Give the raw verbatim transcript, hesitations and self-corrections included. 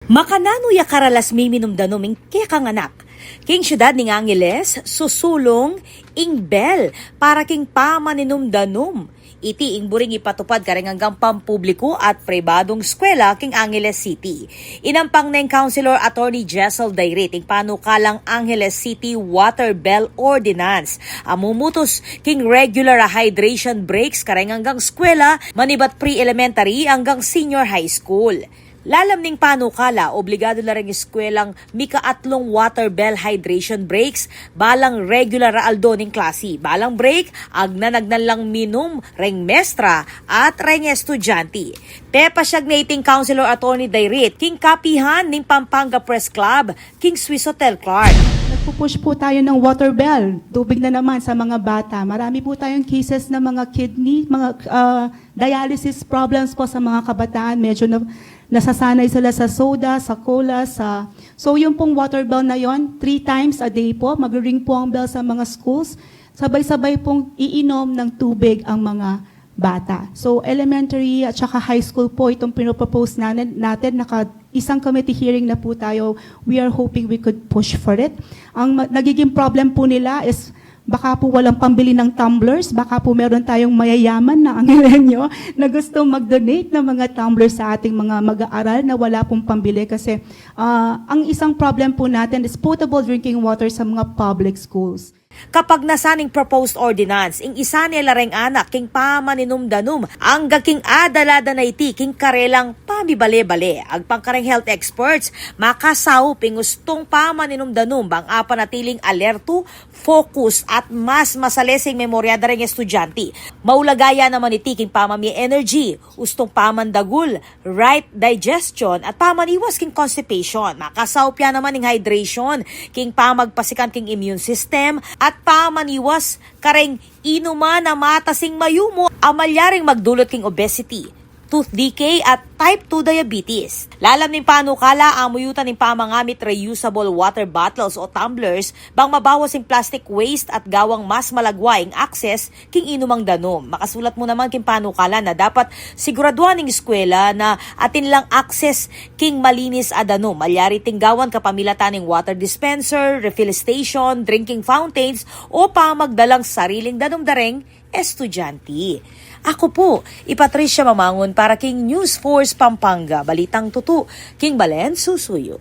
Makananu ya karalas miminum danum ing kekang anak? King syudad ning Angeles, susulung ing bell para king pamaninum danum. Iti ing buring ipatupad kareng anggang pampubliku at pribadung eskwela king Angeles City. Inampang neng Councilor Attorney Jessel Dayrit ing panukalang Angeles City Water Bell Ordinance a mumutus king regular a hydration breaks kareng anggang eskwela, manibat pre-elementary anggang senior high school. Lalam ning panukala, obligadu la reng eskwelang mika-atlung water bell hydration breaks balang regular a aldo ning klasi. Balang break, agnan-agnan lang minum reng mestra at reng estudyante. Pepasyag na iting Councilor Attorney Dayrit king kapihan ning Pampanga Press Club king Swiss Hotel Clark. Nagpupush po tayo ng water bell, tubig na naman sa mga bata. Marami po tayong cases ng mga kidney, mga ah, dialysis problems po sa mga kabataan. Medyo na, nasasanay sila sa soda, sa cola, sa... So, yung pong water bell na yon, three times a day po, magre-ring po ang bell sa mga schools. Sabay-sabay pong iinom ng tubig ang mga bata. So, elementary at saka high school po itong pinopropose natin. Natin, naka isang committee hearing na po tayo. We are hoping we could push for it. Ang ma- nagiging problem po nila is baka po walang pambili ng tumblers, baka po meron tayong mayayaman na Angelenyo na gusto mag-donate ng mga tumblers sa ating mga mag-aaral na wala pong pambili kasi ah, ang isang problem po natin is potable drinking water sa mga public schools. Kapag nasa ning proposed ordinance, ing isa ne la reng anak king pamaninum danum, angga king adal-adal na iti king karelang pamibale-bale. Agpang kareng health experts, makasaup ing ustung pamaninum danum bang apanatiling alerto, focus, at mas masaleseng memorya da reng estudyante. Maulaga ya naman iti king pamamie energy, ustung pamandagul, right digestion, at pamaniwas king constipation. Makasaup ya naman ing hydration king pamagpasikan king immune system at pamaniwas kareng inuman a matasing mayumu a malyaring magdulot king obesity, tooth decay, at type two diabetes. Lalam ning panukala, amuyutan ing pamangamit reusable water bottles o tumblers bang mabawas ing plastic waste at gawang mas malagwa ing access king inumang danum. Makasulat mu naman king panukala na dapat siguraduan ning eskwela na atin lang access king malinis a danum. Malyari iting gawan kapamilatan ning water dispenser, refill station, drinking fountains, o pamagdalang sariling danum da reng estudyante. Aku pu i Patricia Mamangun para king News Force Pampanga, balitang tutu king balen susuyu.